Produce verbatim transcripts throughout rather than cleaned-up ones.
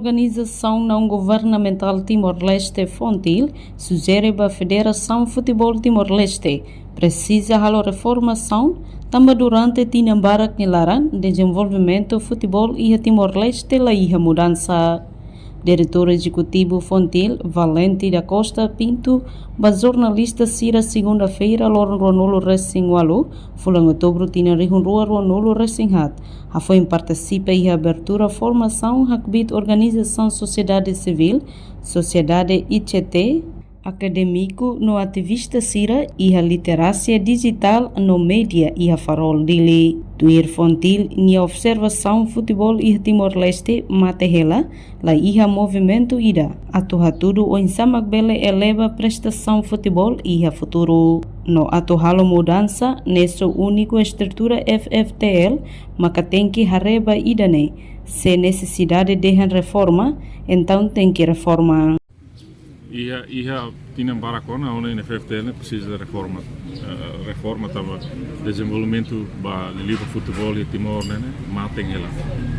Organizasaun Naun Governamentál Timor-Leste, FONTIL, sujere ba Federasaun Futeból Timor-Leste presiza halo reformasaun, tanba durante tinan barak nia laran dezenvolvimentu futeból iha Timor-Leste la iha mudansa. Diretór Ezekutivu FONTIL, Valente da Costa Pinto, ba jornalista sira segunda-feira, loron ruanulu resin ualu, fulan outubru, tinan rihun rua ruanulu resin haat, hafoin partisipa iha abertura formasaun hakbiit organizasaun sosiedade sivíl, sosiedade I C T, akadémiku no ativista sira iha literasia dijitál no média iha Farol, Dili. Tuir FONTIL nia observasaun, futeból iha Timor-Leste mate hela, la iha movimentu ida atu hatudu oinsá mak bele eleva prestasaun futeból iha futuru. No atu halo mudansa ne'e, só úniku estrutura F F T L maka tenke haree ba ida-ne'e, se nesesidade dehan reforma, entaun tenke reforma. Iha, iha tinan barak ona, ona F F T L ne'e presiza reforma. Eh, reforma tanba dezenvolvimentu ba liuliu ba futeból iha Timor ne'e, ne'e mate hela.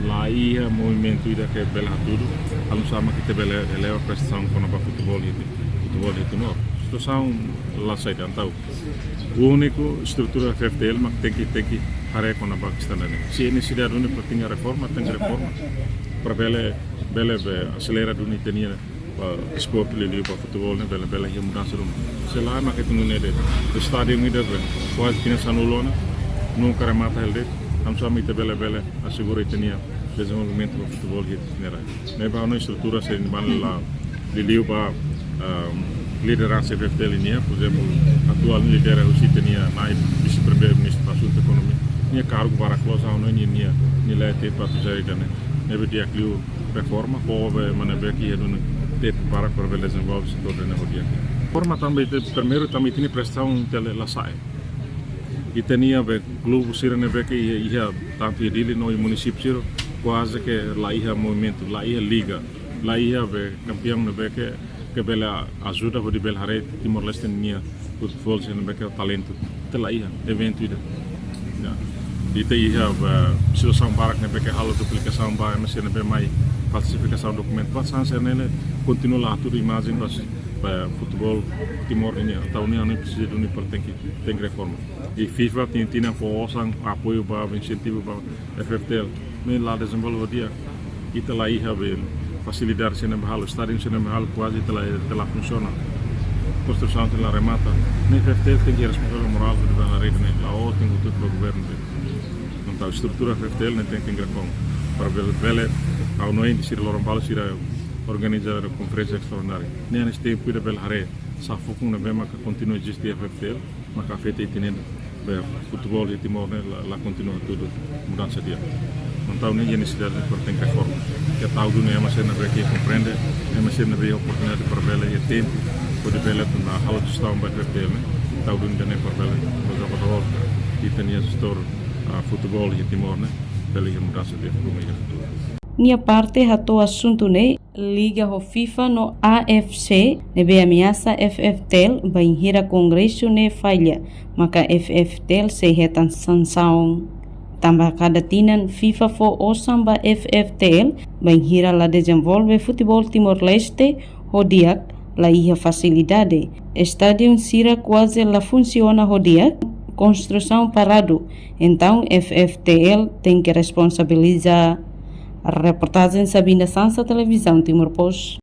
La iha movimentu ida ke bele hatudu oinsá mak ita bele eleva prestasaun kona-ba futeból iha Ti-, futeból iha Timor. Situasaun la sai dan tau. Úniku estrutura F F T L mak tenke, tenke haree kona-ba kestaun ne'e. Se nesesidade duni para tenke reforma, tenke reforma. Para bele, bele, be, aselera duni ita-nia ba esporte liuliu ba futeból ne'e bele, bele iha mudansa duni. Se lae, mak ita nune'e de'it. Estádiu ida be kuaze tinan sanulu ona, nunka remata hela de'it. Oinsá mak ita bele, bele asegura ita-nia dezenvolvimentu ba futeból iha ita-nia rai. Ne'ebé ha'u hanoin estrutura sira-ne'e bele la, liuliu ba, ehm, lideransa F F T L nian, por ezemplu, atuál lidera husi ita-nia nai vise-primeiru-ministru ba asuntu ekonomia. Nia kargu barak loos, ha'u hanoin nia, nia, nia la iha tempu atu jari ida-ne'e. Ne'ebé di'ak liu reforma, fó be ema ne'ebé ke iha duni tempu para, para bele dezenvolve setór ida-ne'e ho di'ak. Reforma tanba ita, primeiru tanba ita-nia prestasaun ita la, la sa'e. Ita-nia be klube sira ne'ebé ke iha, iha tantu iha Dili no iha munisípiu sira, kuaze ke la iha movimentu, la iha liga, la iha be kampiaun ne'ebé ke, ke bele ajuda hodi bele haree Timor-Leste nia futeból sira ne'ebé ke talentu. Ita la iha eventu ida. Ya. Ita iha, eh, situasaun barak ne'ebé ke halo duplikasaun ba ema sira ne'ebé mai falsifikasaun dokumentu. Ba hanesan sira-ne'e kontinua la hatudu imajen ba, ba futeból Timor nian. Entaun ne'e, ne'e presiza duni para tenke, tenke reforma. I FIFA tinan-tinan fó osan apoiu ba, insentivu ba F F T L. Maibé la dezenvolve di'ak. Ita la iha be fasilidade sira-ne'e bele halo, estádiu sira-ne'e bele halo, kuaze ita la, ita la funsiona. Konstrusaun sira la remata. Ne'e F F T L tenke responsabilidade morál ba ida-ne'e, la'ós tenke tuir ba governu. Entaun estrutura F F T L ne'e tenke, tenke reforma. Para bele, bele, ha'u hanoin sira loron balu sira organiza konferénsia estraordinária. Ne'e, ne'e tempu ida bele haree sá fukun ne'ebé maka kontinua eziste F F T L, maka afeta ita-nia be futeból iha Timor ne'e la, la kontinua hatudu mudansa di'ak. Entaun ne'e iha nesesidade para tenke reforma. Ke tau duni ema sira ne'ebé ke komprende, ema sira ne'ebé iha oportunidade para bele iha tempu, hodi bele tun halo jestaun ba F F T L ne'e, tau duni ida-ne'e para bele, para jogadór, ita-nia setór, ah, futeból iha Timor ne'e, bele iha mudansa di'ak ruma iha futuru. Nia parte hato'o asuntu ne'e liga ho FIFA no A F C, ne'ebé ameasa F F T L bainhira kongresu ne'e falla, maka F F T L sei hetan sansaun. Tanba kada tinan FIFA fó osan ba F F T L bainhira la dezenvolve futeból Timor-Leste ho di'ak, la iha fasilidade, estádiu sira kuaze la funsiona ho di'ak, konstrusaun paradu, entaun F F T L tenke responsabiliza. Reportajen Sabina Sansa, Televizaun Timor Post.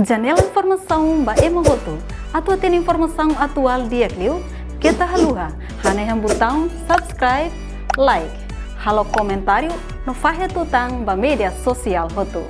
Janela informasaun ba ema hotu. Atu hatene informasaun atuál di'ak liu, keta haluha hanehan butaun subscribe, like, halo komentáriu no fahe tutan ba média sosiál hotu.